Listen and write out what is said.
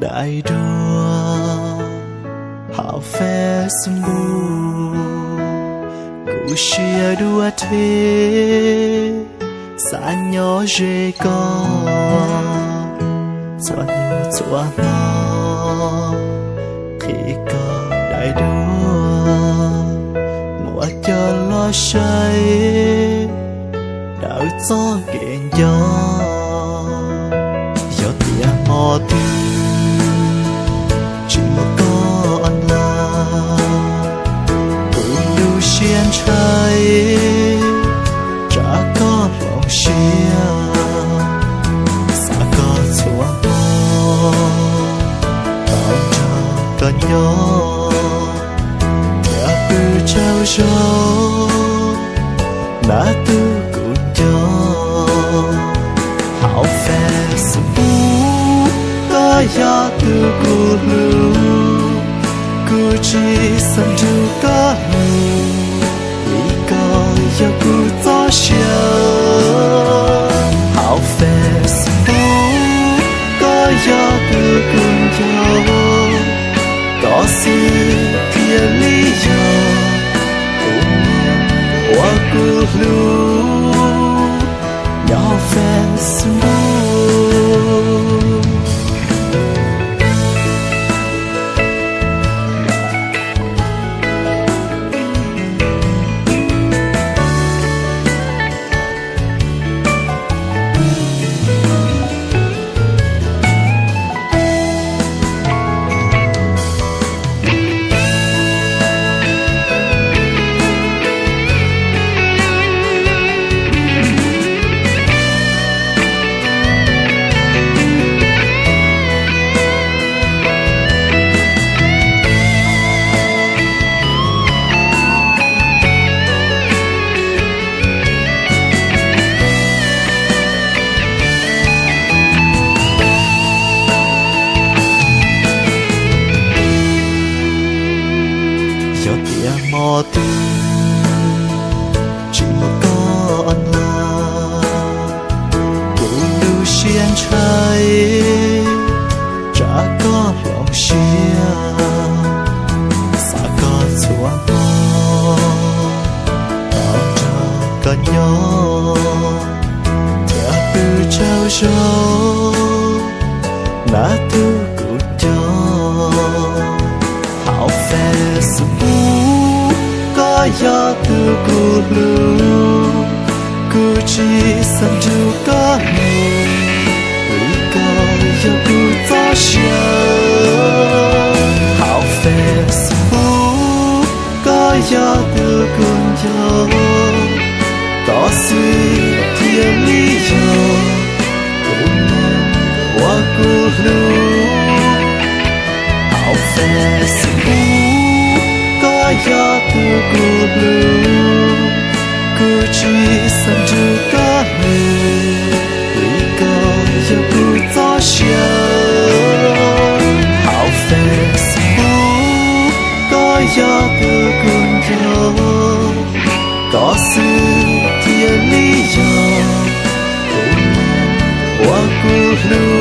daim duab hauv Facebook, kuv siab dua dhev xav nyob ze koj. Txhua hnub txhua hmo qhib koj daim duab, muab coj los saib daws txoj kev nco. Yog tias hmo twg tsis muaj koj online, kuv tu siab ntshai tsam koj hloov siab. Xav koj txhua hmo, tau nrog koj nyob, thiab pw tsaug zog nab tug kuv nco. Hauv Facebook koj yog tus kuv hlub, kuv tsis xav nrug koj hlub, vim koj yog kuv txoj sia. Hauv Facebook koj yog tus kuv nco, koj xwb thiaj li yog tus neeg uas kuv hlub nyob hauv Facebook. Yog tias hmo twg tsis muaj koj online, kuv tu siab ntshai tsam koj hloov siab. Xav koj txhua hmo, tau nrog koj nyob, thiab pw tsaug zog nab tug kuv nco. Hauv Facebook koj yog tus kuv hlub, kuv tsis xav nrug koj hlub, vim koj yog kuv txoj sia. Hauv Facebook koj yog tus kuv nco, koj xwb thiaj li yog tus neeg uas kuv hlub. Hauv Facebook koj yog tus kuv hlub, kuv tsis xav nrug koj hlub, vim koj yog kuv txoj sia. Hauv Facebook koj yog tus kuv nco, koj xwb thiaj li yog tus neeg uas kuv hlub.